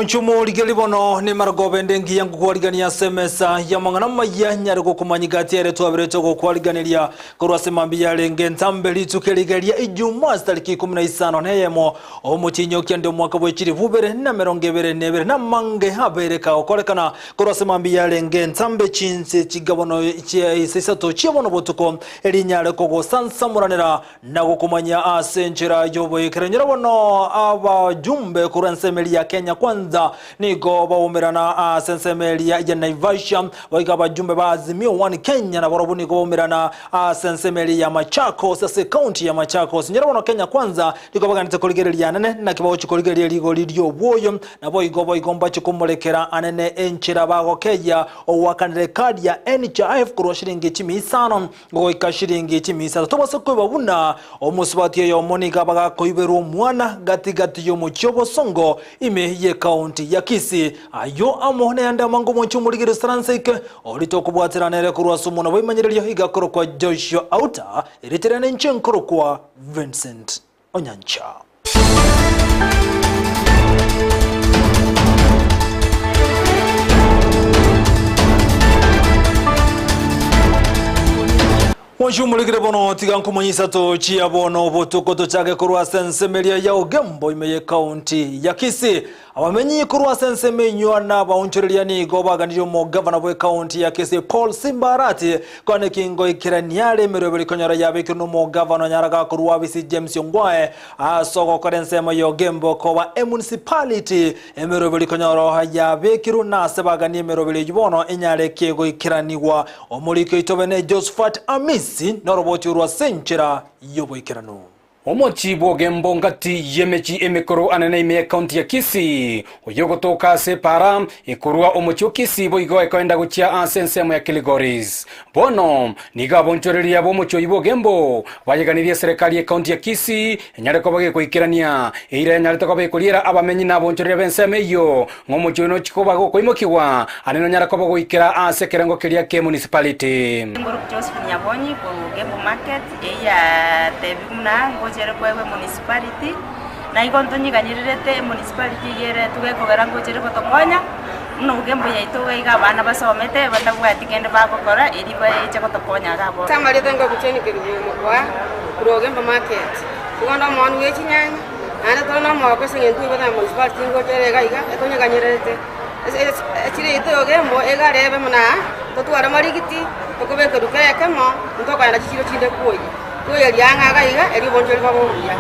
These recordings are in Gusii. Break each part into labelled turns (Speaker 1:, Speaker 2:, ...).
Speaker 1: Mwancho morigeri bono nemaragoba ende engiya ngokwarigania ase emesa y'amang'ana amaya nyare gokomanya gati ere twaberete gokwariganeria korwa ase mambia yarenge entambe rituko eriga ria Ijumaa chitariki ikomi na isano na eyemo omotienyi o kianda omwaka bwe chilifu ibere na emerongo ebere na ebere namange abeire kagokorekana korwa ase mambia yarenge entambe chinse chigabono chia isa isato chia bono botuko erinyare kogosansamoranera Na gokomanya ase enchera y'oboikeranu. Nyora bono abajumbe korwa ensemo eria ya Kenya Kwanza nigo baumerana ase ensemo eria ya Naivasha, boigo abajumbe ba Azimio One Kenya nabarobwo nigo baumerana ase ensemo eria ya Machakos ase ecounty ya Machakos. Nyora bono Kenya Kwanza nigo baganete korigereria anene naki bagochia korigereria rigori ri'obwoyo, naboigo boigo mbache komorekera anene enchera bagokeyia ogoakanera ekadi ya NHIF korwa shilingi chimia isano Goika shilingi chimia isato tobase koiba buna omosubati oyomo nigo abagakoiberwa omwana gati gati y'omochie obosongo ime y'ekaunti ya Kisii. Ayio amo nayande amange omwanchi omorigereria Saransa ike oria tokobwaterana ere korwa ase omwana bw'emanyererio iga akorokwa Joshua Auta erieta riane inche nkorokwa Vincent Onyancha. Mwanchi omoregere bono tiga nkomanya isato chia bono obotuko tochake korwa ase ensemo eria ya Ogembo ime ye county ya Kisii. Abamenyi korwa ase ensemo enywa na abaonchoreria nigo baganirie omogavana bwe county ya Kisii Paul Simba Arati Kwana eki ngoikerania are emeroberi konyora yabekirwe nomogavana onyara gakorwa Abisi James Ongwae ase ogokora ensemo y'Ogembo koba emunicipality. Emeroberi konyora yabekirwe nase baganie emeroberi eyio bono enyare kegoikeranigwa. Omoriki oito bene Josephat Amisi noroboti orwo ase enchera y'oboikeranu.
Speaker 2: Omochie bw'Ogembo ngati y'emechie emekoro anene ime y'Ekaunti ya Kisii, oyogotoka ase epaara ekorwa omochie o Kisii boigo ekoenda gochia ase ensemo ya Kilgoris. Bono nigo abonchoreria b'omochie oyio bw'Ogembo bayeganirie eserekari y'Ekaunti ya Kisii enyare koba gekoikerania eira yanyarete koba ekoriera abamenyi na abonchoreria b'ensemo eyio ng'a omochie oyo nochie koba gokoimokigwa ane nonyare koba goikera ase ekerengo keria ki'emunicipality.
Speaker 3: Josephine Nyabonyi korwa Ogembo Market. Eyatebigwe buna ngochere koegwa emunicipality, na igo ntonyiganyererete emunicipality iga ere togekogera ngochere gotokonya, buna ogembo yaito iga iga abana basomete batabwati kende bagokora eri baeche gotokonya iga aboro.
Speaker 4: Ase amarieta ngogochenia kerubo omokoa korwa Ogembo Market, nigo onde omooni bwe chinyanya, naende tore nomogoko ase eng'encho twaigwete ng'a municipality ngocha ere iga iga, etonyeganyererete. Echiro yaito ya Ogembo egarebe buna totware amarigiti, tokobekerwa kera ekemo, ntokogenda chichiro chinde kwoyia. Twoyeria ang'e iga iga, erio obonchori bobe obuya.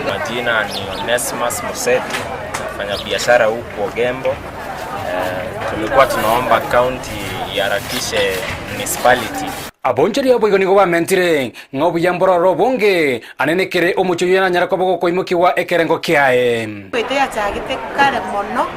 Speaker 5: Majina ni Onesmus Museti, nafanya biashara huku Ogembo. Eh, tulikuwa tunaomba county iharakishe municipality.
Speaker 2: Abonchori abo igo nigo bamentire ng'a obuya mbororo obonge, anene kere omochie oyio nanyare koba gokoimokigwa ekerengo kiaye.
Speaker 6: Goika yachagete kare mono,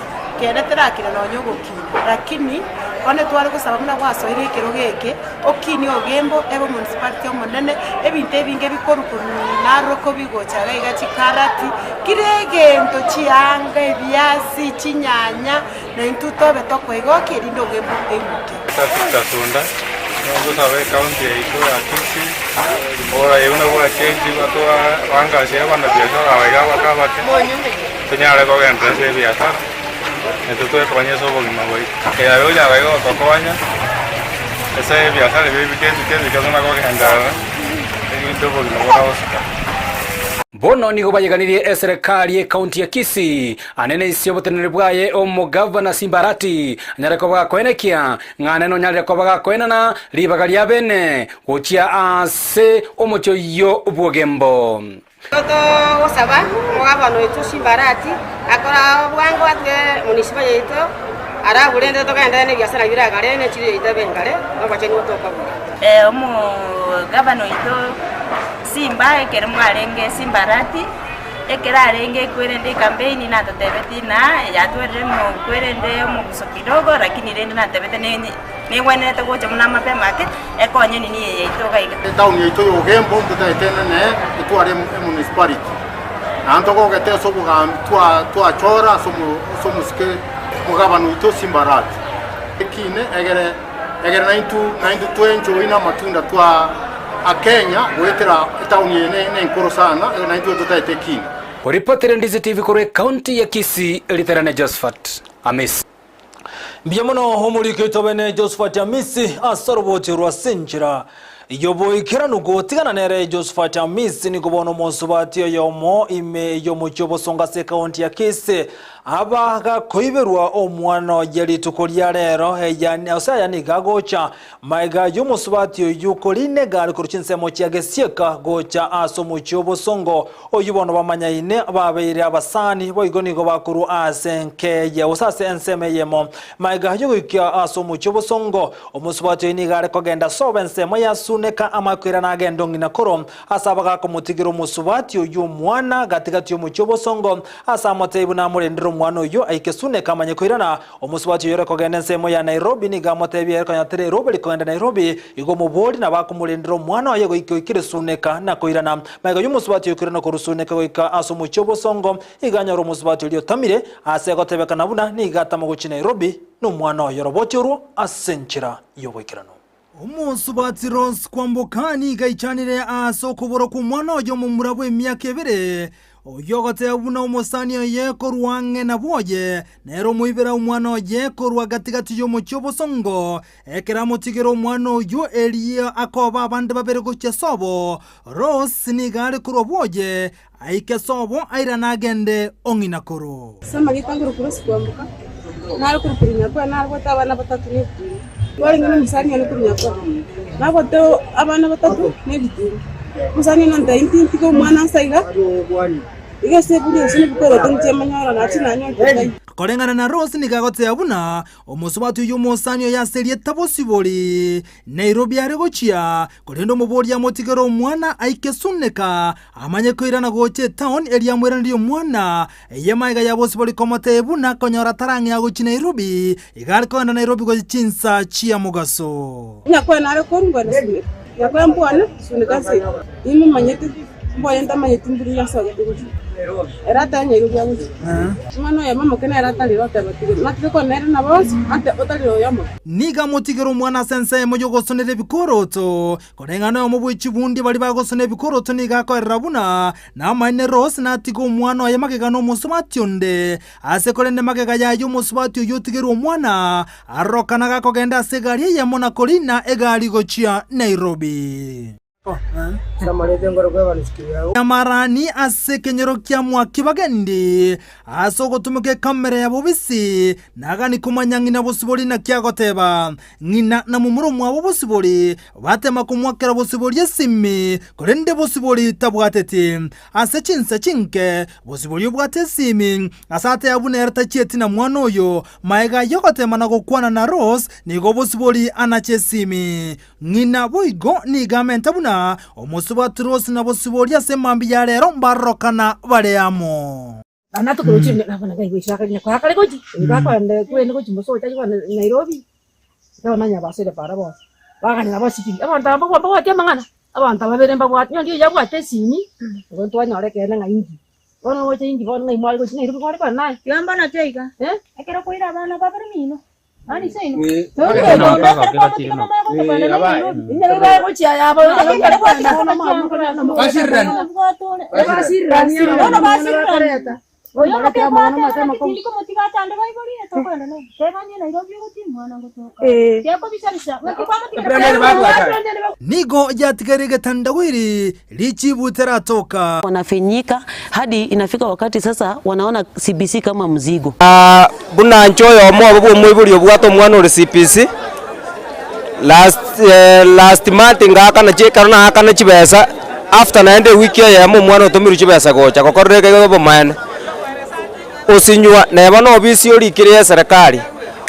Speaker 6: kende terakina nonya ogokina, lakini bono tware gosaba buna gwasoire ekerogo eke, okinie Ogembo ebe omunicipality omonene, ebinto ebinge bikorwa korwa Narok bigocha iga iga chikarati, kera egento chianga, ebiasi, chinyanya, na intwe tobe tokoegokia erinde Ogembo eimoke.
Speaker 7: Peter Sunda, nogosaba ecounty yaito ya Kisii, oborai buna bwachenchigwa twaangasie abanabiashara aba iga abake abake, tonyare kogenda ase ebiashara, naintwe twekonye ase obogima bwaito. Eyaye onyara iga gotokonya, ase ebiashara ebi ebike ebike ebike buna kogenderera, erinde obogima boragosuka.
Speaker 2: Bono nigo bayeganirie eserekari y'ecounty ya Kisii anene inse y'oboteneneri bwaye omogavana Simba Arati anyare koba gakoenekia ng'a anene onyarire koba gakoenana ribaga ria bene gochia ase omochie oyio bw'Ogembo.
Speaker 4: Nigo togosaba omogavana oito Simba Arati akore bwango atwe municipal yaito alafu rende togenderere nebiasara bire agare ne echiro yaito ebe engare nobochenu tokobua.
Speaker 3: Omogavana oito Simba ekero mwarenge Simbarati, ekero arenge ekwerende ekampeini natotebetie ng'a yatwerire mokwerende omoguso kidogo lakini rende natebete nenye negwenerete gocha buna mapema ake, ekonye nini eye yaito iga iga.
Speaker 8: Etown yaito ya Ogembo ntotagete enene etware emunicipality naende ntogogete ase obogambi twachora ase omosike omogabana oito Simbarati ekine egere egere naintwe naintwe twenjoy na amatunda twa Akenya goetera etown eye ne enkoro sana naintwe totagete ekine.
Speaker 2: Oripotire Ndizi TV korwa ekaunti ya Kisii, Riterane Josephat Amisi.
Speaker 1: Mbuya mono omoriki oito bene Josephat Amisi ase oroboti rwa Senchera y'oboikeranu gotigana nere Josephat Amisi nigo bono omosubati oyomo ime y'omochie obosongo ase ekaunti ya Kisii aba gakoiberwa omwana oye rituko ria rero ase aya nigo agocha Magega y'omosubati oyio korina egari korwa chinsemo chia gesieka gocha ase omochie obosongo, oyio bono bamanyaine babeire abasani, boigo nigo bakorwa ase enkeye gose ase ensemo eyemo. Magega y'ogoika ase omochie obosongo, omosubati oyio nigo are kogenda sobo ensemo ya Suneka amakwera nagende ong'ina koro ase abagakomotigera omosubati oyio omwana gati-gati y'omochie obosongo, ase amotebie buna amorendere omwana oyio aike Suneka amanye koirana. Omosubati oyio ore kogenda ensemo ya Nairobi nigo amotebia ere konya tari eroberi kogenda Nairobi, igo omobori nabo akomorendera omwana oye goika oikire Suneka na koirana. Magega y'omosubati oyo koirana korwa Suneka goika ase omochie obosongo, igo anyore omosubati oria otamire, ase egotebekana buna nigo atama gochia Nairobi nomwana oye oroboti orwo ase enchera y'oboikeranu. Omosubati Rose Kwamboka nigo aichanire ase okobora kw'omwana oye omomura bw'emiaka ebere, oyio ogoteba buna omosani oye korwa ang'e na bwoye, nere omoibera omwana oye korwa gati-gati y'omochie obosongo. Ekero amotigera omwana oyio erio akoba abande babere gochia sobo, Rose nigo are korwa bwoye, aike sobo airane agende ong'ina koro.
Speaker 4: Ase amarieta nkorokwa Rose Kwamboka, nare korokwa Rinyakwa, nabwate abana batato na ebituma. Twarenge na omosani one korwa Nyakwa, nabwate abana batato na ebituma. Omosani one ontebia inti ntige omwana ase iga, iga ase eburi gose na ebikoroto inche monyore nache nanyore taiyo.
Speaker 1: Koreng'ana na Rose nigo agoteba buna Omosubati oyio omosani oye ase erieta Bosibori, Nairobi are gochia, korende omoboria amotigere omwana aike Suneka, amanye koirana gocha etown eria amoiranerie omwana. Eye magega ya Bosibori komotebia buna konyora tarang'ea gochia Nairobi, iga are kogenda Nairobi gochia chinsa chia mogaso.
Speaker 4: Nyakoe nare korwa na Suneka, Nyakoe mbwane Suneka ase igo, nimomanyete, mbwane ntamanyeti mburu yasogete gochia. Ere atari Nairobi agochia. Omwana oyomo omoke nere atarire oteba tiga natige kwana nere na bonsi, ante otarire oyo omoke.
Speaker 1: Nigo amotigere omwana ase ensemo y'ogosonera ebikoroto. Koreng'ana oyomo bwe chibundi baria bagosona ebikoroto nigo akoerera buna namaene Rose natige omwana oye magega nomosubati onde. Ase korende magega yaye omosubati oyio otigerwe omwana, arorokana gakogenda ase egari eyemo na korina egari gochia Nairobi. Amarani ase ekenyoro kia Mwakibagendi ase ogotumeka ekamera ya bobisi, nagani komanya ng'ina bosibori naki agoteba. Ng'ina na momura omwabo bosibori batema komwakera bosibori esimi, korende bosibori tabwateti. Ase chinsa chinke bosibori obwate esimi, ase ateba buna ere tachieti na mwana oyo. Magega y'ogotema na gokwana na Rose, nigo bosibori anache esimi. Ng'ina boigo nigo amente buna omosubati Rose na bosibori ase mambia ya rero mbarorokana bare amo. Nigo yatigaire egetandawiri richibu teratoka.
Speaker 9: Wanafinyika hadi inafika wakati sasa wanaona CBC kama mzigo.
Speaker 10: Buna inche oyomo obo bw'omoibori obwate omwana ore CBC, last last month ngaakana chi ekero naakana chibesa, after naende ewiki eyemo omwana otomirwe chibesa gocha gokorera ekeigo obomaene. Osinywa neba na obisi orikire ya eserekari,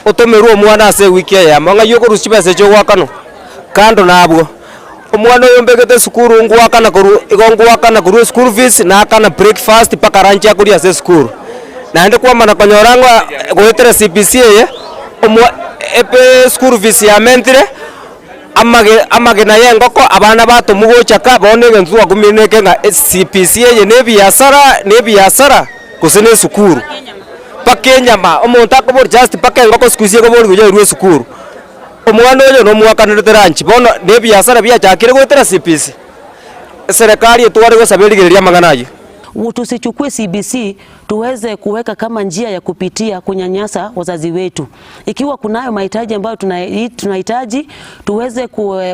Speaker 10: otomerwe omwana ase ewiki eyemo, ng'ai okorusia chibesa echio ogoakanwa? Kando na abwo, omwana oyo mbegete esukuru ngoakana korwa igo ngoakana korwa eschool fees, naakana breakfast mpaka lunch akoria ase esukuru. Naende kwamana konyora ng'a goetera CBC eye, omwa epe eschool fees yamentire, amage amagena ya engoko abana batomwa gocha ka, bono egento twakumire neke ng'a CBC eye na ebiasara na ebiasara gose na esukuru. Mpaka enyama, omonto akoboria just mpaka engoko siku hizi ekoborigwa yairwe esukuru. Omwana oyo nomwakanerete lunch, bono nebiasara biachakire goetera CBC, eserekari etware gosaba erigereria amang'ana ayio.
Speaker 9: Tusichukue CBC tuweze kuweka kama njia ya kupitia kunyanyasa wazazi wetu. Ikiwa kunayo mahitaji ambayo tunahitaji tuweze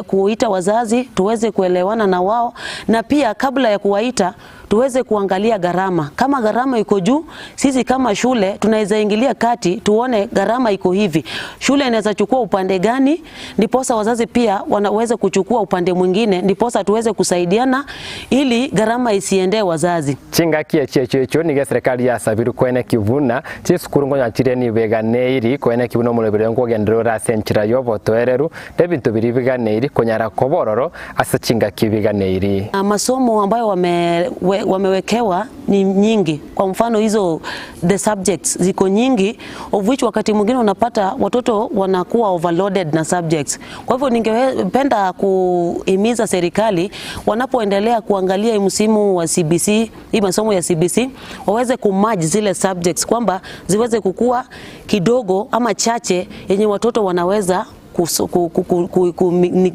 Speaker 9: kuita wazazi, tuweze kuelewana na wao, na pia kabla ya kuwaita tuweze kuangalia gharama. Kama gharama iko juu, sisi kama shule tunaweza ingilia kati tuone gharama iko hivi, shule inaweza chukua upande gani, ndiposa wazazi pia wanaweza kuchukua upande mwingine, ndiposa tuweze kusaidiana ili gharama isiendee wazazi.
Speaker 11: Chingaki echi echio echio nigo eserekari yasabirwe koenekia buna chisukuru nkonya chire nibeganeiri koenekia buna omoroberi oyo nkogenderera ore ase enchera y'obotoereru, na ebinto biria biganeiri konyara koba ororo ase chingaki biganeiri.
Speaker 9: Masomo ambayo wame, we, wamewekewa ni nyingi. Kwa mfano hizo the subjects ziko nyingi of which wakati mwingine unapata watoto wanakuwa overloaded na subjects. Kwa hivyo ningependa kuhimiza serikali wanapoendelea kuangalia hii msimu wa CBC, hii masomo ya CBC waweze kumerge zile subjects kwamba ziweze kukua kidogo ama chache yenye watoto wanaweza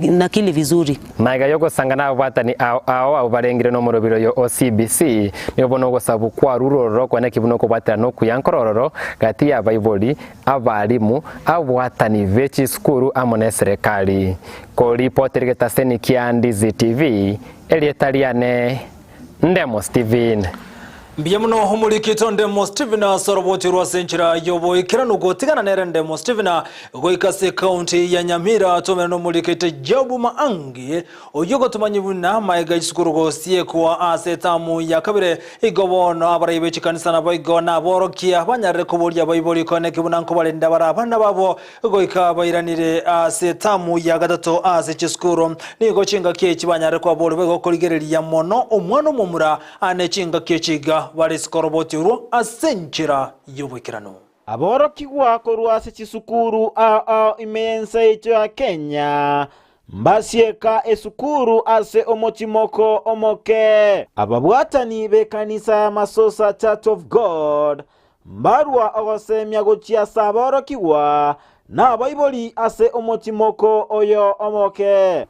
Speaker 9: nakili vizuri.
Speaker 11: Magega y'ogosanga nababwatani ao ao abwo barengire nomorobiri oyo o CBC, nigo bono ogosabu kwarure ororo kwane buna okobwaterana okuya nkore ororo gati y'abaibori, abalimu, ababwatani be chisukuru amo neserekari. Koripotera egetaseni kia Ndizi TV, erieta riane Ndemo Steven.
Speaker 1: Mbuya mono omorikito Ndemo Steven ase oroboti rwa ase enchera y'oboikeranu gotigana nere Ndemo Steven goika ase ekaunti ya Nyamira tomera nomorikite Job Maangi oyio ogotomanyia buna maega chisukuru gosiekwa ase etamu ya kabere igo bono abarai be chikanisa naboigo naborokia banyarire koboria abaibori koeneki buna nkobarenda bare abana babo Goika bairanire ase etamu ya gatato ase chisukuru. Nigo chingaki echi banyare koba boigo korigereria mono omwana omomura ane chingaki echi iga bare isiko oroboti orwo ase enchera y'oboikeranu.
Speaker 12: Aborokigwa korwa ase chisukuru ao ao ime y'ense yaito ya Kenya mbasieka esukuru ase omotimoko omoke. Ababwatani b'ekanisa ya Masosa Church of God Mbarua ogosemia gochia ase aborokigwa na abaibori ase omotimoko oyo omoke.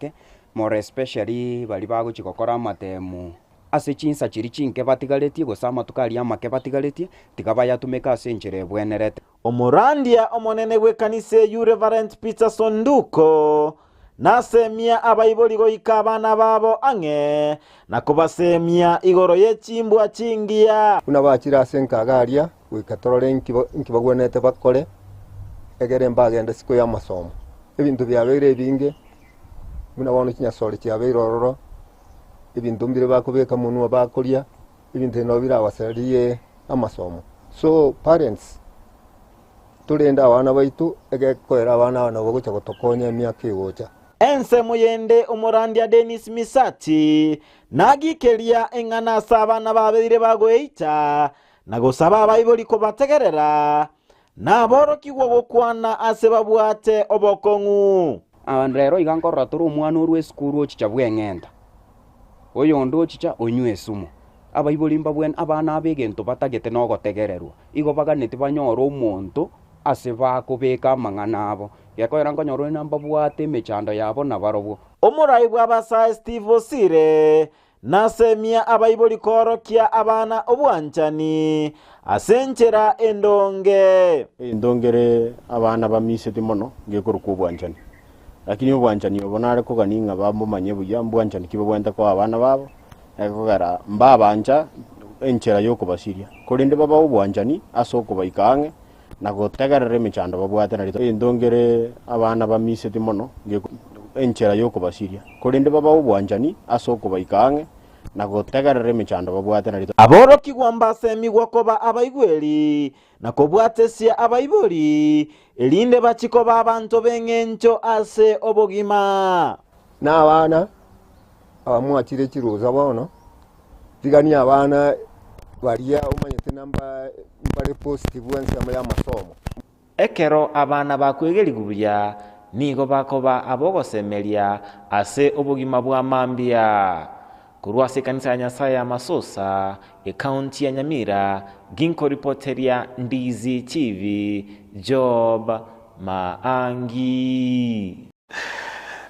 Speaker 13: More especially baria bagochia gokora amatemu ase chinsa chiria chinke batigaretie gose amatuko aria amake batigaretie, tiga bayatumeke ase enchera ebwenerete.
Speaker 12: Omorandia omonene bw'ekanisa eyio Reverend Peter Sonduko Nasemia abaibori goika abana babo ang'e, na kobasemia igoro ye chimbwa chingiya.
Speaker 14: Buna bachire ase enkaga aria goika torore inki bagwenerete bakore, egere mbagende isiko y'amasomo. Ebinto biabeire ebinge, buna bono chinyasore chiabeire ororo, ebinto mbire bakobeka monwa bakoria, ebinto ebi nabo birabasarie amasomo. So parents. Torende abana baito, egekoera abana aba nabo bagocha gotokonya emiaka egocha.
Speaker 12: Ensemo yende omorandia Dennis Misati nagikeria eng'ana ase abana babeire bagoeita na gosaba abaibori kobategerera na aborokigwa gokwana ase babwate obokong'u.
Speaker 13: Rero iga nkorora tore omwana orwe esukuru ochicha bweng'enta, oyonde ochicha onywa esumu. Abaibori mbabwene abana aba egento batagete nogotegererwa, igo baganeti banyore omonto ase bakobeka amang'ana abo. Gekoera nkonyora onye nambabwate emechando yabo nabarobwo.
Speaker 12: Omorai bw'abasae Steve Osire nasemia abaibori koorokia abana obwanchani ase enchera endonge.
Speaker 15: Egento nkere abana bamiseti mono ngekorokwa obwanchani. Lakini obwanchani obo nare kogania ng'a bamomanye buya, mbwanchani ki babwenerete koa abana babo, Ekogera mbabancha enchera y'okobasiria, korende babae obwanchani ase okobaika ang'e na gotegerera emechando babwate na Egento nkere abana bamiseti mono enchera y'okobasiria, korende babae obwanchani ase okobaika ang'e na gotegerera emechando babwate na
Speaker 12: Aborokigwa mbasemigwa koba abaigweri na kobwatesia abaibori, erinde bachie koba abanto b'engencho ase obogima.
Speaker 14: Na abana Aba mwachire chirusa bono, tigania abana baria omanyete namba mbare positive ensemo y'amasomo.
Speaker 12: Ekero abana bakwegerigwa buya, nigo bakoba ab'ogosemeria ase obogima bwa mambia. Korwa ase ekanisa ya Nyasae ya Masosa, ekaunti ya Nyamira, ginkoripoteria Ndizi TV, Job Maangi.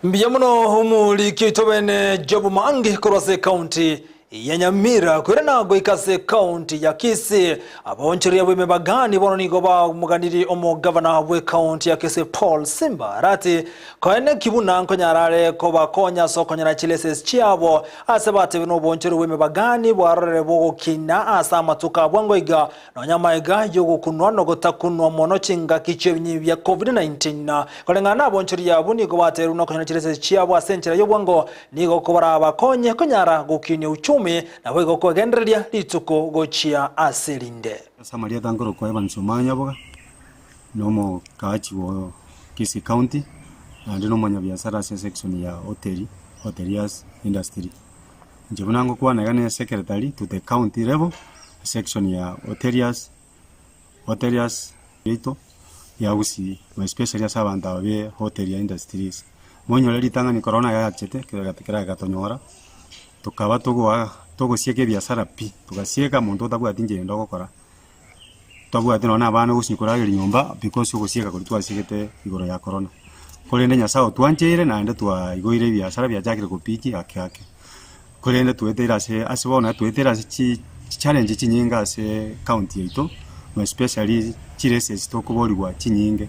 Speaker 1: Mbuya mono omoriki oito bene Job Maangi korwa ase ekaunti. ya Nyamira koirana goika ase ekaunti ya Kisii. Abaonchoreria b'emebagani bono nigo bamoganirie omogavana bw'ekaunti ya Kisii Paul Simba Arati koeneki buna nkonyara are kobakonya ase okonyora chileses chiabo ase batebire nobonchori bw'emebagani bwarorire bogokina ase amatuko a bwango iga Nonya amaiga y'ogokunwa na ogotakunwa mono chingaki chi'ebinyinyi bia Covid-19. Koreng'ana nabonchoria abwo nigo bateirwe nokonyora chiresesi chiabo ase enchera y'obwango, nigo korabakonye konyara gokinia uchumi naboigo kwegendereria rituko gochia ase rinde.
Speaker 16: Ase amarieta nkorokwa Evans Omanya Nyaboga, na omokaachi bwa Kisii County, naende na omonyabiasara ase esection ya hoteli, hoteliers industry. Inche buna ngokwana iga ne secretary to the county level, section ya hoteliers, hoteliers yaito ya Gusii, more especially ase abanto aba be hotelier industries. Monyore ritang'ani korona yachete kera egatonyora, tokaba togoa togosieka ebiasara pi, togasieka monto otabwati inchera ende ogokora, tabwati nonye na abana gose korageria nyomba because ogosieka koria twasiegete igoro ya korona. Korende Nyasaye otwancheire naende twaigoire ebiasara biachakire gopiki ake ake. Korende tweteire ase ase bono tweteire ase chi challenge chinyinge ase county yaito, more especially chireses tokoborigwa chinyinge.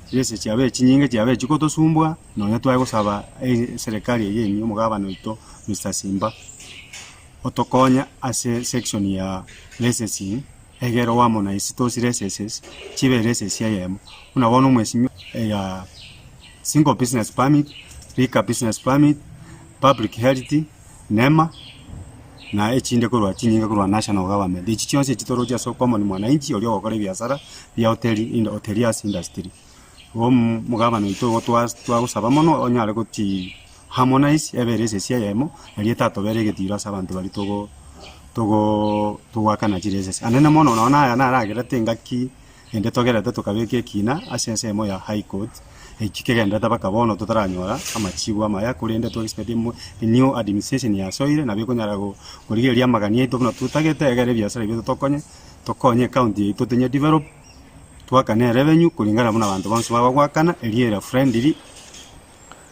Speaker 16: Chireses chiabeire chinyinge chiabeire chigotosumbua, nonya tware gosaba eserekari eye enyia omogabana oito Mister Simba, otokonye ase section ya licensing, egere oamo na isi tosi licenses, chibe license eyemo. Buna bono omwesimwa ya single business permit, liquor business permit, public health, nema, na echinde korwa chinyinge korwa national government. Echi chionsi echi toroche ase common mwananchi oria ogokora ebiasara bia hoteli in hoteliers industry. Igo omogabana oito igo twa twagosaba mono onyare gochi harmonize ebe license eyemo, nario etatobere egetiro ase abanto baria togo togo togoakana chiresesi. Anene mono nonya naya naragerete engaki ende togerete tokabeka ekina ase ensemo ya high court, eki kegenderete mpaka bono totaranyora amachibu amaya korende to expect mo new administration yasoire nabo ekonyara go korigereria amagani aito buna totagete egere ebiasara biaito tokonye tokonye ecounty yaito tonye develop, twakane erevenue kulingana buna abanto bonsi bagoakana erio ere friendly.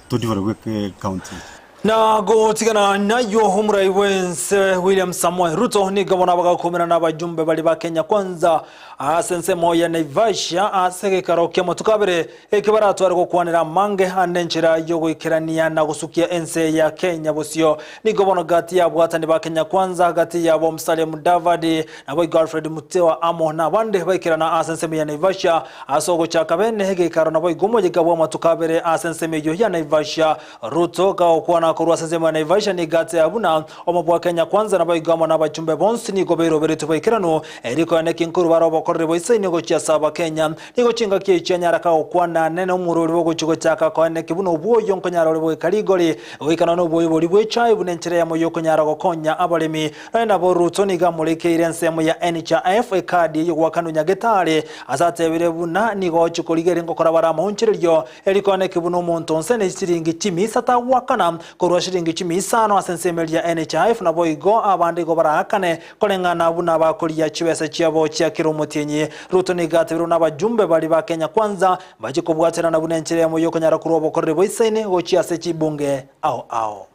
Speaker 16: Totibarabwo ecounty.
Speaker 1: Na gotigana nayio omorai bw'ense William Samoei Ruto nigo bono bagakumerana n'abajumbe baria ba Kenya Kwanza ase ensemo ya Naivasha ase egekaro ki'amatuko abere eke baratware gokwanera amange ande enchera y'ogoikerania na gosukia ense ya Kenya bosio. Nigo bono gati y'abwatani ba Kenya Kwanza gati yabo Musalia Mudavadi Naboigo Alfred Mutewa amo nabande baikerana ase ensemo ya Naivasha ase ogochaka bene egeikaro naboigo omoyega bw'amatuko abere ase ensemo eyio ya Naivasha. Ruto gagokwana korwa ase ensemo ya Naivasha nigo ateba buna omobua Kenya Kwanza naboigo amo nabachumbe bonsi nigo bairoberetwe baikeranu erio koeneki nkorwa bare obokoreri boisaine gochia ase abakenya. Nigo chingaki echio anyara kagokwana nene omorwori bogochia gochaka koeneki buna obwoyo nkonyara ore goika rigori goika nonya obwoyo boria bw'echae buna enchera eyemo y'okonyara gokonya abaremi. Nonya nabo Ruto nigo amorekeire ensemo ya NHIF ekadi ey'ogoakanwa Nyagetari ase atebire buna nigo ochia korigereria ngokora bare amaonchorerio eri koeneki buna omonto onse ne chisiringi chimia atagoakana korwa shiringi chimia isano ase ensemo eria ya NHIF naboigo abande igo baraakane Koreng'ana buna bakoria chibesa chiabo chia kera omotienyi, Ruto nigo atebirwe nabajumbe baria ba Kenya Kwanza mbachie kobwaterana buna enchera eyemo y'okonyara korwa obokoreri boisaine gochia ase chibunge ao ao.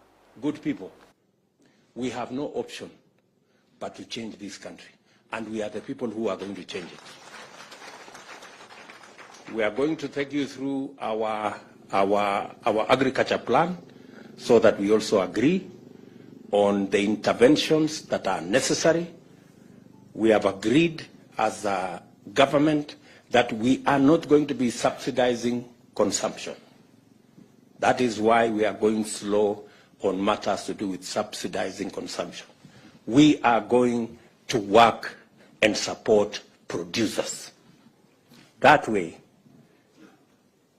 Speaker 17: Good people, we have no option but to change this country and we are the people who are going to change it. We are going to take you through our, our, our agriculture plan so that we also agree on the interventions that are necessary. We have agreed as a government that we are not going to be subsidizing consumption. That is why we are going slow on matters to do with subsidizing consumption. We are going to work and support producers. That way,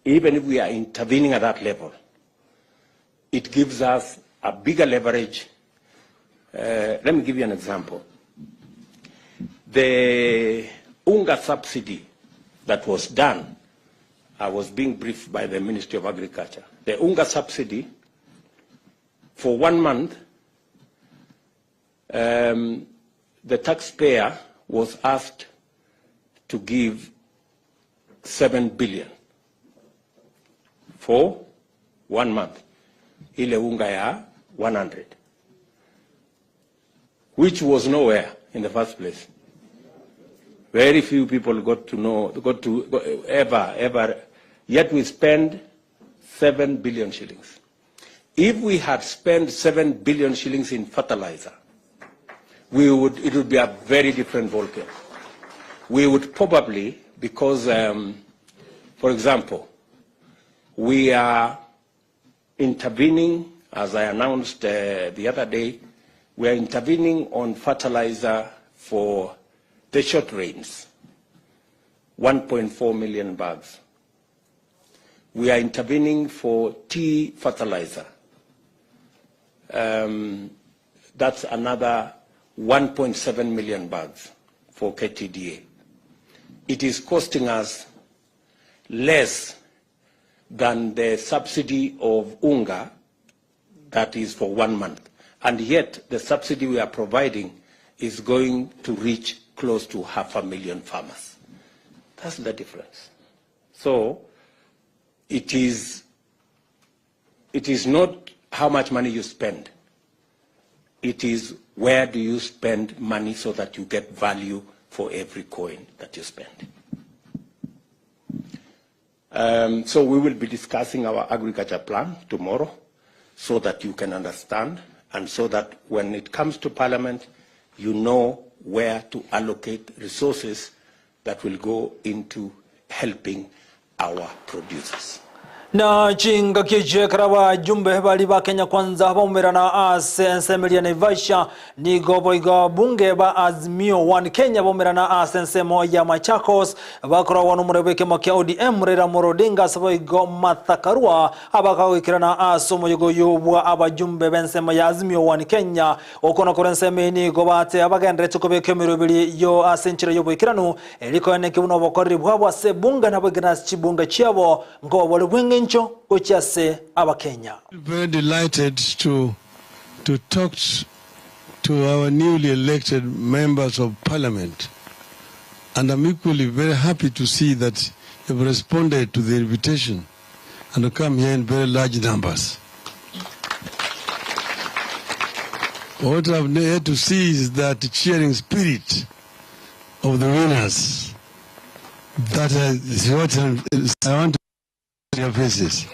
Speaker 17: even if we are intervening at that level, it gives us a bigger leverage. Uh, let me give you an example. The UNGA subsidy that was done, I was being briefed by the Ministry of Agriculture. The UNGA subsidy for one month, um, the taxpayer was asked to give 7 billion for one month, ile unga ya 100. which was nowhere in the first place. Very few people got to know, got to ever, ever, yet we spend 7 billion shillings. If we had spent 7 billion shillings in fertilizer, we would, it would be a very different ballgame. We would probably, because, um, for example, we are intervening, as I announced uh, the other day, we are intervening on fertilizer for the short rains, 1.4 million bags. We are intervening for tea fertilizer. Um, that's another 1.7 million bags for KTDA. It is costing us less than the subsidy of UNGA that is for one month. And yet the subsidy we are providing is going to reach close to half a million farmers. That's the difference. So it is, it is not how much money you spend. It is where do you spend money so that you get value for every coin that you spend. Um, so we will be discussing our agriculture plan tomorrow so that you can understand and so that when it comes to parliament, you know where to allocate resources that will go into helping our producers.
Speaker 1: Na chingaki echi ekero abajumbe baria ba Kenya Kwanza baumerana ase ensemo eria Naivasha, nigo boigo abunge ba Azimio One Kenya baumerana ase ensemo ya Machakos, bakoragwa nomorwebo bw'ekiama kia ODM Raila Amolo Odinga ase boigo Martha Karua abakagoikerana ase omoyega oyio bwa abajumbe b'ensemo ya Azimio One Kenya. Oko nokoro ensemo eye nigo bateba bagenderete kobeka emeroberi yo ase enchera y'oboikeranu Erio koeneki buna obokoreri bwabo ase ebunga naboikerane ase chibunga chiabo, nkoba bore bw'engencho gochia ase Abakenya.
Speaker 18: Very delighted to to talk to our newly elected members of parliament and I'm equally very happy to see that you've responded to the invitation and to come here in very large numbers. What I've yet to see is that cheering spirit of the winners. That is what I want to your faces.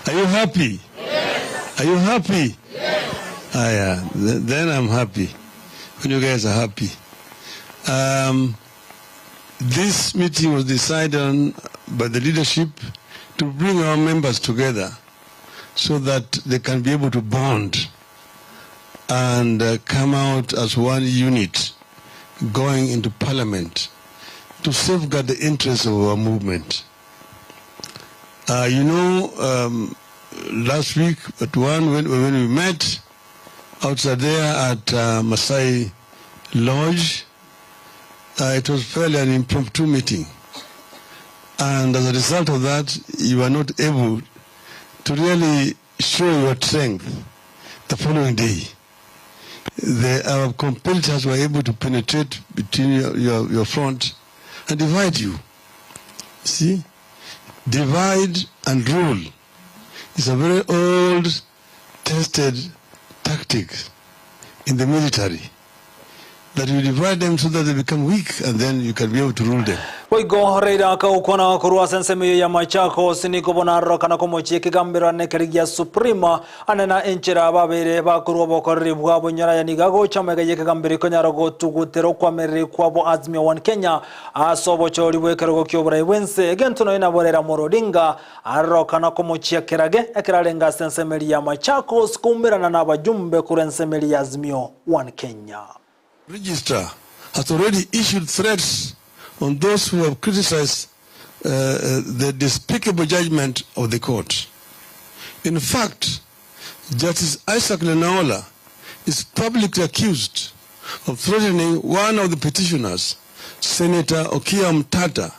Speaker 18: Are you happy? Yes. Are you happy? Yes. Ah, yeah. Then I'm happy. When you guys are happy. Um, this meeting was decided on by the leadership to bring our members together so that they can be able to bond and uh, come out as one unit going into parliament to safeguard the interests of our movement. Uh, you know, um, last week at one, when, when we met outside there at uh, Masai Lodge, uh, it was fairly an impromptu meeting. And as a result of that, you were not able to really show your strength the following day. The, our competitors were able to penetrate between your, your, your front and divide you. See? Divide and rule is a very old, tested tactic in the military. That you divide them so that they become weak and then you can be able to rule them.
Speaker 1: Boigo Raila akagokwana korwa ase ensemo eyio ya Machakos nigo bono arorokana komochia ekegambero ane keria gia Supreme ane na enchera babere bakorwa obokoreri bwabo nyora aya nigo agocha amaiga y'ekegambero ekonyara gotugutera okwamereri kwabo Azimio One Kenya ase obochori bw'ekerogo ki'oborai bw'ense egento nonya nabo Raila Amolo Odinga arorokana komochia kerage ekero arenge ase ensemo eria ya Machakos koumerana nabajumbe korwa ensemo eria ya Azimio One Kenya.
Speaker 18: Register has already issued threats on those who have criticized uh, uh, the despicable judgment of the court. In fact, Justice Isaac Lenaola is publicly accused of threatening one of the petitioners, Senator Okiya Mtata,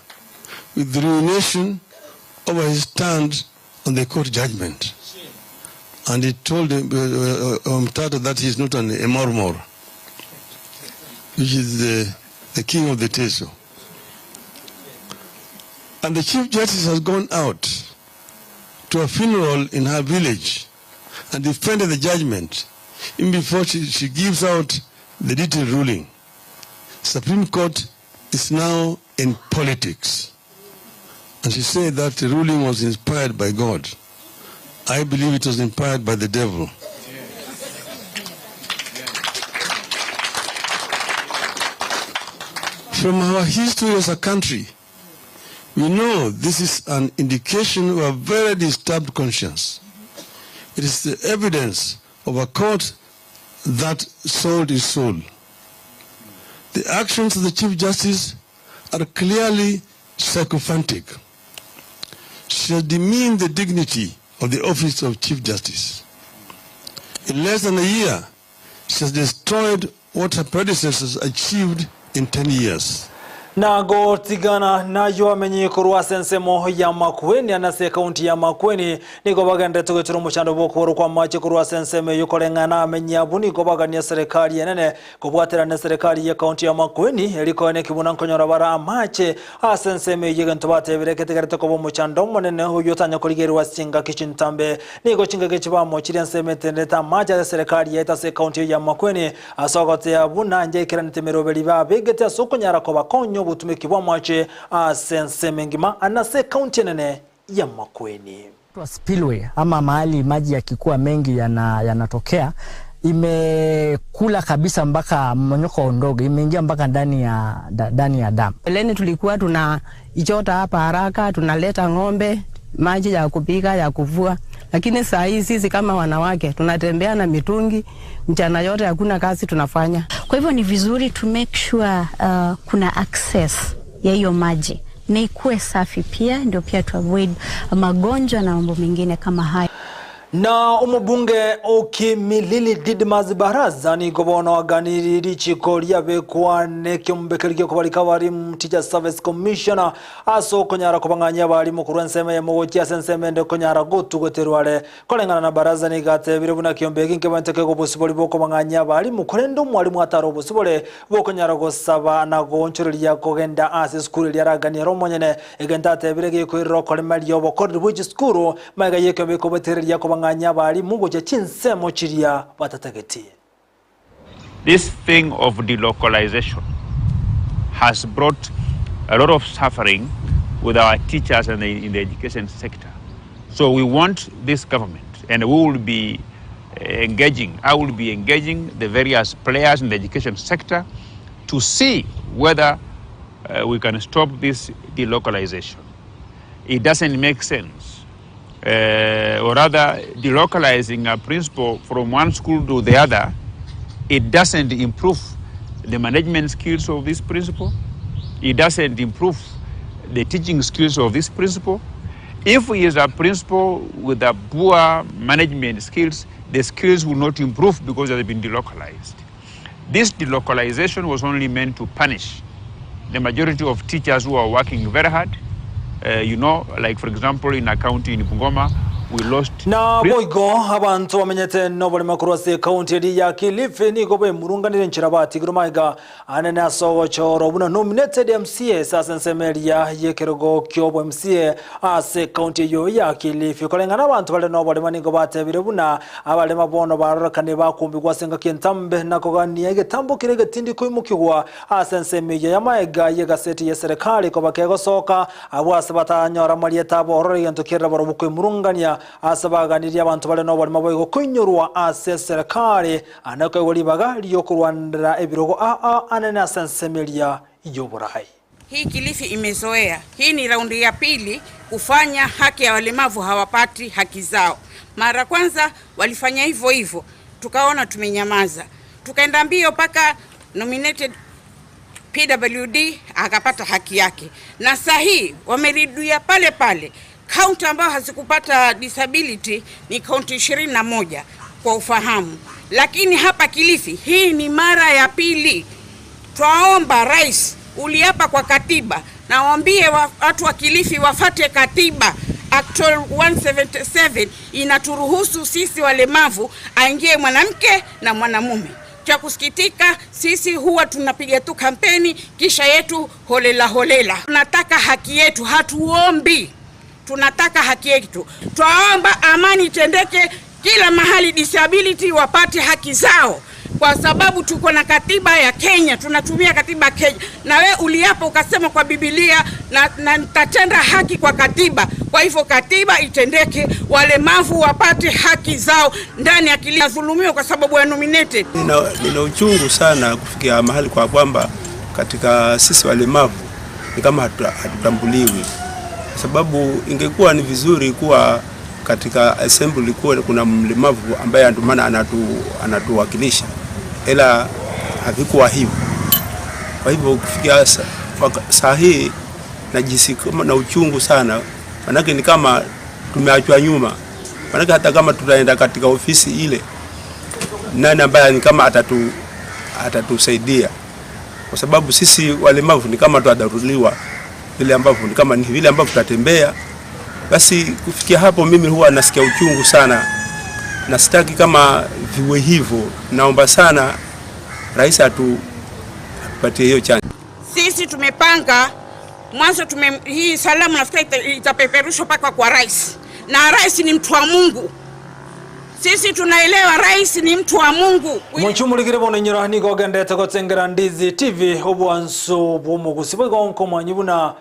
Speaker 18: with ruination over his stand on the court judgment. And he told him, uh, uh, Mtata that he is not an Emormor, which is the, the king of the Teso. And the Chief Justice has gone out to a funeral in her village and defended the judgment, Even before she, she gives out the detailed ruling, Supreme Court is now in politics. And she said that the ruling was inspired by God. I believe it was inspired by the devil. From our history as a country, we know this is an indication of a very disturbed conscience. It is the evidence of a court that sold its soul. The actions of the Chief Justice are clearly sycophantic. She has demeaned the dignity of the office of Chief Justice. In less than a year, she has destroyed what her predecessors achieved in 10 years.
Speaker 1: Nagotigana nayo amenye korwa ase ensemo ya Makueni ase ekaunti ya Makueni nigo bagenderete goetera omochando bw'okobora kwa amache korwa ase ensemo eyio koreng'ana amenyi abwo nigo bagania serikali enene kobwaterana na serikali ya ekaunti ya Makueni erikoe nekibuna nkonyora bara amache ase ensemo eyio egento batebire ketigarete koba omochando omonene oywo otanya korigererwa ase chingaki chintambe nigo chingaki chibamochirie ensemo etenderete amache ase serikali yaito ase ekaunti ya Makueni ase ogotea buna njaikeranete emeroberi babegete ase okonyara kobakonya obotumeki bwa amache ase ensemo engima ase ekaunti enene ya Makueni.
Speaker 19: Spillway ama mahali maji yakikuwa mengi yanatokea imekula kabisa mpaka mmonyoko ndogo imeingia mpaka ndani ya ndani ya damu.
Speaker 20: Mbeleni tulikuwa tunaichota hapa haraka, tunaleta ng'ombe, maji ya kupika, ya kuvua, lakini saa hii sisi kama wanawake tunatembea na mitungi mchana yote, hakuna kazi tunafanya.
Speaker 21: Kwa hivyo ni vizuri to make sure kuna access ya hiyo maji na ikuwe safi pia, ndio pia to avoid magonjwa na mambo mengine kama hayo.
Speaker 1: Na omobunge okimilili Didmas Baraza nigo bono aganiri richiko riabekwa nekiombekeri giokobarika abarimu Teacher Service Commissioner ase okonyara kobang'anyia abarimu korwa ensemo ya mogochi ase ensemo ende okonyara gotugoterwa are koreng'ana na Baraza nigo atebire buna kiombe eki nkebante kego obosibori bokobang'anyia abarimu korende omwarimu atara obosibore bokonyara gosaba na goonchoreria kogenda ase esukuru eria aragania ere omonyene egento atebire gekoirera okoremeria obokoreri bwa chisukuru maiga ya ekiombe ekobetereria kobang'anyia abarimu gochia chinsemo chiria batatageti.
Speaker 22: This thing of delocalization has brought a lot of suffering with our teachers and in the education sector. So we want this government, and we will be engaging, I will be engaging the various players in the education sector to see whether we can stop this delocalization. It doesn't make sense. Or rather, delocalizing a principal from one school to the other, it doesn't improve the management skills of this principal. It doesn't improve the teaching skills of this principal. If he is a principal with a poor management skills, the skills will not improve because they have been delocalized. This delocalization was only meant to punish the majority of teachers who are working very hard. Like for example, in a county in Bungoma, we lost...
Speaker 1: Na boigo abantu bamenyete noborema korwa ase ekaunti eri ya Kilifi nigo bemurunganire enchera batigire maiga anene ase ogochoro buna nominated MCA ase ensemo eria y'ekerogo kia obo MCA ase ekaunti eyo ya Kilifi koreng'ana abantu bare noborema nigo batebire buna abarema bono barorekane bakumbigwa ase engaki entambe na kogania egetambo kere egetindi koimokigwa ase ensemo eyo ya maiga y'egaseti ya serikali koba kegosoka abwo ase batanyora marieta abo orore egento kerera barobwo koimurungania ase baganirie abantu bare noborema boigo koinyorwa ase serikali anakoigwa ribaga riokorwanera ebirogo aa anene ase ensemo eria y'oborai.
Speaker 23: Hii Kilifi imezoea. Hii ni raundi ya pili kufanya haki ya walemavu hawapati haki zao. Mara kwanza walifanya hivyo hivyo, tukaona tumenyamaza. Tukaenda mbio mpaka nominated PWD akapata haki yake. Na saa hii wamerudia pale pale. Kaunti ambayo hazikupata disability ni kaunti 21 kwa ufahamu. Lakini hapa Kilifi hii ni mara ya pili. Twaomba rais, uliapa kwa katiba, na waambie watu wa Kilifi wafate katiba. Act 177 inaturuhusu sisi walemavu aingie mwanamke na mwanamume. Cha kusikitika, sisi huwa tunapiga tu kampeni kisha yetu holela holela. Tunataka haki yetu, hatuombi. Tunataka haki yetu. Twaomba amani itendeke Kila mahali disability wapate haki zao, kwa sababu tuko na katiba ya Kenya, tunatumia katiba ya Kenya. Na we uliapa ukasema kwa Biblia na, na nitatenda haki kwa katiba. Kwa hivyo katiba itendeke, walemavu wapate haki zao ndani ya kili dhulumiwa kwa sababu ya nominated.
Speaker 5: Nina, nina uchungu sana kufikia mahali kwa kwamba katika sisi walemavu ni kama hatutambuliwi, kwa sababu ingekuwa ni vizuri kuwa katika assembly kuwa kuna mlemavu ambaye ndio maana anatu, anatuwakilisha, ila havikuwa hivyo. Kwa hivyo kufikia saa hii najisi kama na uchungu sana, manake ni kama tumeachwa nyuma, manake hata kama tutaenda katika ofisi ile nani ambaye ni kama atatu atatusaidia, kwa sababu sisi walemavu ni kama tuadharuliwa vile ambavyo ni kama ni vile ambavyo tutatembea. Basi kufikia hapo, mimi huwa nasikia uchungu sana na sitaki kama viwe hivyo. Naomba sana rais atu atupatie hiyo chance.
Speaker 23: Sisi tumepanga mwanzo tume, hii salamu nafikiri itapeperushwa mpaka kwa rais, na rais ni mtu wa Mungu. Sisi tunaelewa rais ni mtu wa Mungu.
Speaker 1: Munchumulikire bono inyora nigo ogendete gotsengera Ndizi TV obwanso bw'omogusi bwaigo nkomwanyi buna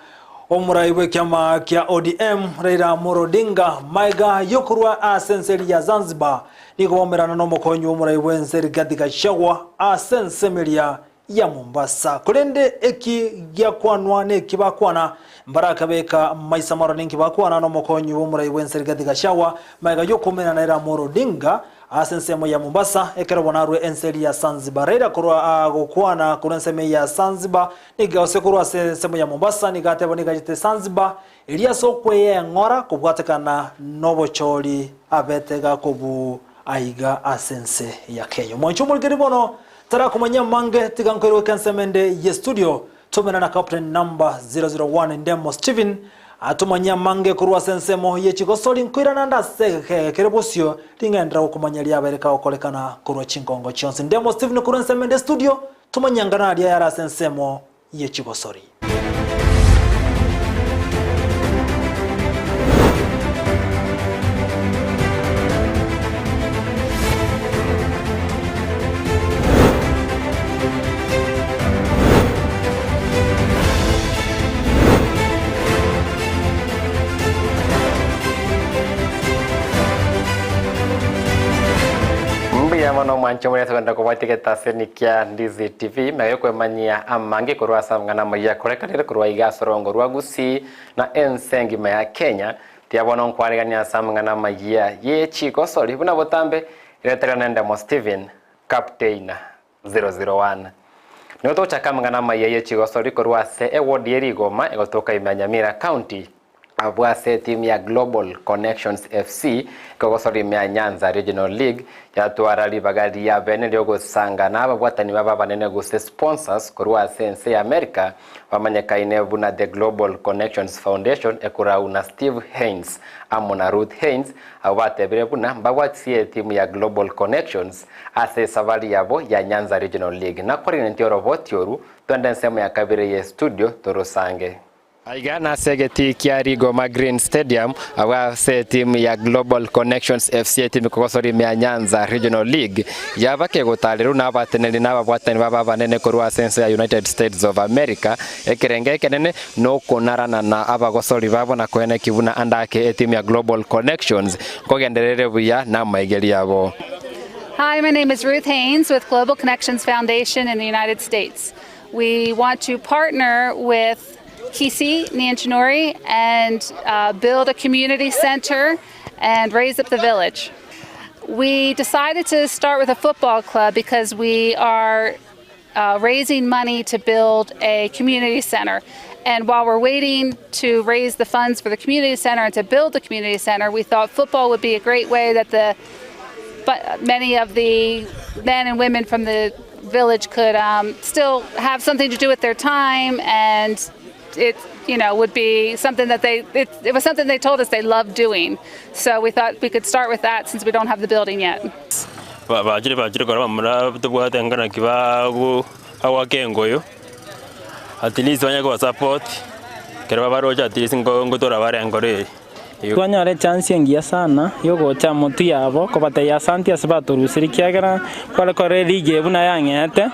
Speaker 1: omurai bw'ekiama kia ODM Raila Amolo Odinga maiga yokorwa ase enseri ya Zanzibar nigo bomerana n'omokonyi w'omurai bw'ense Rigathi Gachagua ase ensemeria ya Mombasa. Korende eki giakwanwa neki bakwana mbarakabeka maisa maro ninki bakwana n'omokonyi w'omurai bw'ense Rigathi Gachagua maiga yokomera na Raila Amolo Odinga ase ensemo ya Mombasa ekero bonarwe enseri ya Zanzibar. Raila korwa gokwana korwa ensemo ya Zanzibar niga ose korwa ase ensemo ya Mombasa nigateba nigachete Zanzibar eria ase okweyeng'ora kobwatekana n'obochori abete gakobu aiga ase ense ya Kenya. Mwancho omorikeri bono tarakomanya mange tiga nkoirwe ensemende ye studio tumena na captain number 001 Ndemo Steven atumanya mange korwa ase ensemo ye chigosori nkoirana ndase kere bosio ring'endera gokomanya riabereka gokorekana korwa chingongo chionsi. Ndemo Steven korwa ensemende studio tumanyangana aria yara ase ensemo ye chigosori.
Speaker 11: Mbuya mono mwancho muria tugenda kubwatigeta kia Ndizi TV megayo kwemanyia amange korwa ase amang'ana maiya korekanire korwa iga ase orongo rwa Gusii na ense engima ya Kenya. Tiabono nkwarigania ase amang'ana maiya ye chigosori buna botambe ireterana Ndemo Steven Captain 001 nigo togochaka amang'ana maiya ye chigosori korwa ase eward ya Rigoma egotoka ime ya Nyamira County abwo ase etimu ya Global Connections FC ekogosora ime ya Nyanza Regional League yatwara ribaga ria bene riogosanga na ababwatani baba abanene gose sponsors korwa ase ense ya America bamanyekaine buna the Global Connections Foundation ekorau na Steve Haynes amo na Ruth Haynes abo batebire buna mbabwatisie etimu ya Global Connections ase esabari yabo ya Nyanza Regional League. Nakorire nti oroboti oru twende ensemo ya kabere ye studio torosange. Aiga nase egeti kia Rigoma Green Stadium abwo ase timu ya Global Connections FC etimu ekogosora ime ya Nyanza Regional League yaba kegotareru na abateneri na ababwatani baba abanene korwa ase ense ya United States of America ekerenge ekenene nokonarana na abagosori babo na koena kibuna andake etimu ya Global Connections nkogenderere buya na amaigeri yabo.
Speaker 6: Hi, my name is Ruth Haynes with Global Connections Foundation in the United States. We want to partner with Kisii Nyanchinori and build a community center and raise up the village. We decided to start with a football club because we are raising money to build a community center. And while we're waiting to raise the funds for the community center and to build the community center, we thought football would be a great way that the but many of the men and women from the village could still have something to do with their time, and it would be something that they it was something they told us they loved doing. So we thought we could start with that since we don't have the building yet.
Speaker 7: Bachire bachire kora bamura tobwate ngana kibago awakengoyo at least banya ko support kero barocha at least ngo ngotora bare ngore.
Speaker 2: Twanyora echance engiya sana yogocha motwe yabo kobatebia asanti ase batorusiri kiagera kware korora eligi eye buna yang'ete,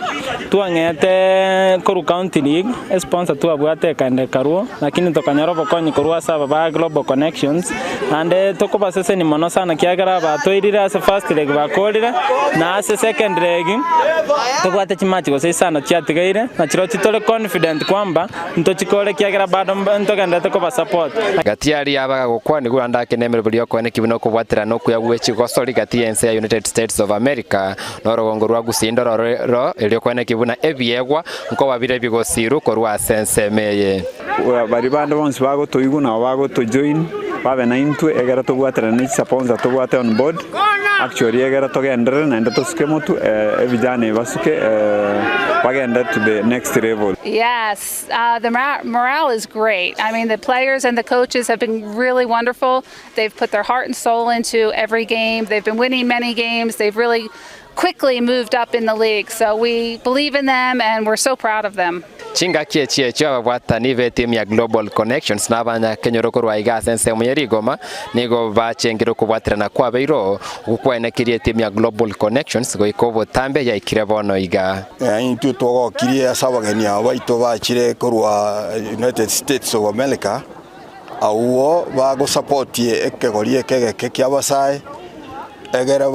Speaker 2: twang'ete korwa county league, esponsor twabwate ekaenda ekarwo, lakini tokanyora obokonyi korwa ase aba ba Global Connections, naende tokobaseseni mono sana kiagera batoirire ase first leg bakorire, na ase second leg tobwate chimatch gose isano chiatigaire, na chirochio tore confident kwamba ntochikore ekiagera bado ntogenderete kobasupport.
Speaker 11: Gati y'aria abagagokwanigwa naende ake nemeroberi y'okoeneki buna okobwaterana okuya gwe chigosori gati y'ense ya United States of America na orogongo rwa Gusii ndororo erio koeneki buna ebiegwa nkoba bire bigosiru korwa ase ensemo eye.
Speaker 3: Baria bande bonsi bagotoigwa nabo bagotojoin babe naintwe egere tobwaterane ne chisponser tobwate on board actually egere togenderere naende tosuke motwe ebijana ebi basuke bagende to the next level.
Speaker 6: Yes, the morale is great. I mean, the players and the coaches have been really wonderful. They've put their heart and soul into every game. They've been winning many games. They've really quickly moved up in the league. So we believe in them and we're so proud of them.
Speaker 11: Chingaki echi echio ababwatani b'etimu ya Global Connections na abanyakenyoro korwa iga ase ensemo ye rigoma nigo bachengire okobwaterana kwabeirwe okwo kwaenekirie etimu ya Global Connections goika obotambe yaikire bono iga.
Speaker 8: Intwe twagokirie ase abageni aba baito bachire korwa United States of America, abwo bagosapotie ekegori eke egeke ki'abasae, egere.